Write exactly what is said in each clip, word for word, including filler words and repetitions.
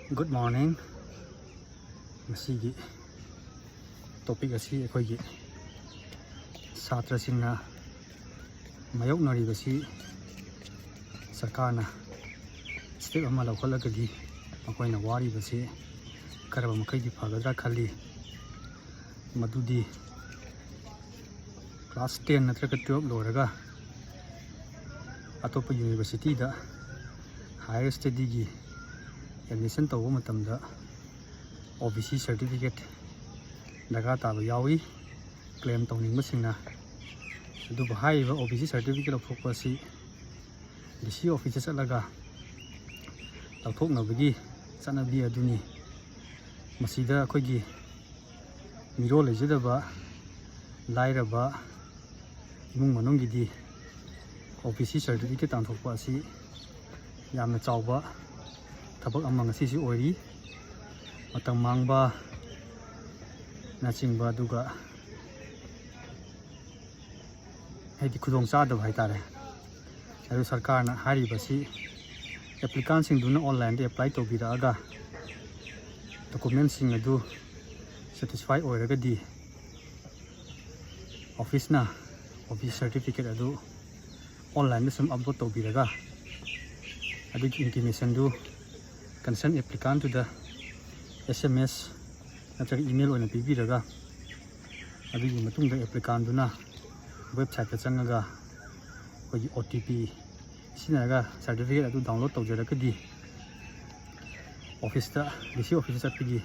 Good morning. ꯉꯁꯤꯒꯤ topic ꯑꯁꯤ ꯑꯩꯈꯣꯏꯒꯤ ꯁꯥꯇ꯭ꯔꯁꯤꯡꯅ ꯃꯥꯌꯣꯛꯅꯔꯤꯕꯁꯤ ꯁꯔꯀꯥꯔꯅ step ꯑꯃ ꯂꯧꯈꯠꯂꯒꯗꯤ ꯃꯈꯣꯏꯅ ꯋꯥꯔꯤꯕꯁꯤ ꯈꯔ ꯃꯈꯩꯗꯤ ꯐꯒꯗ꯭ꯔꯥ ꯈꯜꯂꯤ꯫ ꯃꯗꯨꯗꯤ class ten ꯅꯠꯇ꯭ꯔꯒ twelve ꯂꯣꯏꯔꯒ ꯑꯇꯣꯞꯄ universityꯗ higher studyꯒꯤ admission ꯇꯧꯕ ꯃꯇꯝꯗ OBC certificate ꯗꯔꯀꯥꯔ ꯇꯥꯕ ꯌꯥꯎꯏ claim ꯇꯧꯅꯤꯡꯕꯁꯤꯡꯅ꯫ ꯑꯗꯨꯕꯨ ꯍꯥꯏꯔꯤꯕ OBC certificate ꯂꯧꯊꯣꯛꯄ ꯑꯁꯤ DC officeꯇ ꯆꯠꯂꯒ ꯂꯧꯊꯣꯛꯅꯕꯒꯤ ꯆꯠꯅꯕꯤ ꯑꯗꯨꯅꯤ꯫ ꯃꯁꯤꯗ ꯑꯩꯈꯣꯏꯒꯤ ꯃꯤꯔꯣꯜ ꯂꯩꯖꯗꯕ, ꯂꯥꯏꯔꯕ ꯏꯃꯨꯡ ꯃꯅꯨꯡꯒꯤꯗꯤ OBC certificate ꯇꯥꯟꯊꯣꯛꯄ ꯑꯁꯤ ꯌꯥꯝꯅ ꯆꯥꯎꯕ ꯊꯕꯛ ꯑꯃ ꯉꯁꯤꯁꯨ ꯑꯣꯏꯔꯤ꯫ ꯃꯇꯝ ꯃꯥꯡꯕꯅꯆꯤꯡꯕ, ꯑꯗꯨꯒ ꯍꯥꯏꯗꯤ ꯈꯨꯗꯣꯡ ꯆꯥꯗꯕ ꯍꯥꯏꯇꯥꯔꯦ꯫ ꯑꯗꯨ ꯁꯔꯀꯥꯔꯅ ꯍꯥꯏꯔꯤꯕꯁꯤ applicantꯁꯤꯡꯗꯨꯅ onlineꯗ apply ꯇꯧꯕꯤꯔꯛꯑꯒ documentꯁꯤꯡ ꯑꯗꯨ satisfy ꯑꯣꯏꯔꯒꯗꯤ officeꯅ OBC certificate ꯑꯗꯨ onlineꯗ ꯁꯨꯝ upload ꯇꯧꯕꯤꯔꯒ ꯑꯗꯨꯒꯤ intimationꯗꯨ concerned applicantꯇꯨꯗ SMS ꯅꯠꯇ꯭ꯔꯒ email ꯑꯣꯏꯅ ꯄꯤꯕꯤꯔꯒ ꯑꯗꯨꯒꯤ ꯃꯇꯨꯡꯗ applicantꯗꯨꯅ websiteꯇ ꯆꯪꯉꯒ ꯑꯩꯈꯣꯏꯒꯤ OTP ꯁꯤꯖꯤꯟꯅꯔꯒ certificate ꯑꯗꯨ download ꯇꯧꯖꯔꯒꯗꯤ officeꯇ, DC officeꯇ ꯆꯠꯄꯒꯤ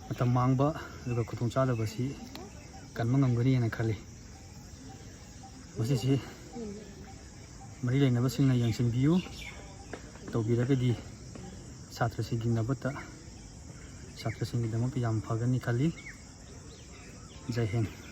ꯃꯇꯝ ꯃꯥꯡꯕ ꯑꯗꯨꯒ ꯈꯨꯗꯣꯡꯆꯥꯗꯕꯁꯤ ꯀꯟꯕ ꯉꯝꯒꯅꯤ ꯍꯥꯏꯅ ꯈꯜꯂꯤ꯫ ꯃꯁꯤꯁꯤ ꯃꯔꯤ ꯂꯩꯅꯕꯁꯤꯡꯅ ꯌꯦꯡꯁꯤꯟꯕꯤꯌꯨ꯫ ꯇꯧꯕꯤꯔꯒꯗꯤ ꯁꯥꯇ꯭ꯔꯁꯤꯡꯒꯤ ꯅꯕꯠꯇ, ꯁꯥꯇ꯭ꯔꯁꯤꯡꯒꯤꯗꯃꯛꯇ ꯌꯥꯝ ꯐꯒꯅꯤ ꯈꯜꯂꯤ꯫ ꯖꯩ ꯍꯤꯟꯗ꯫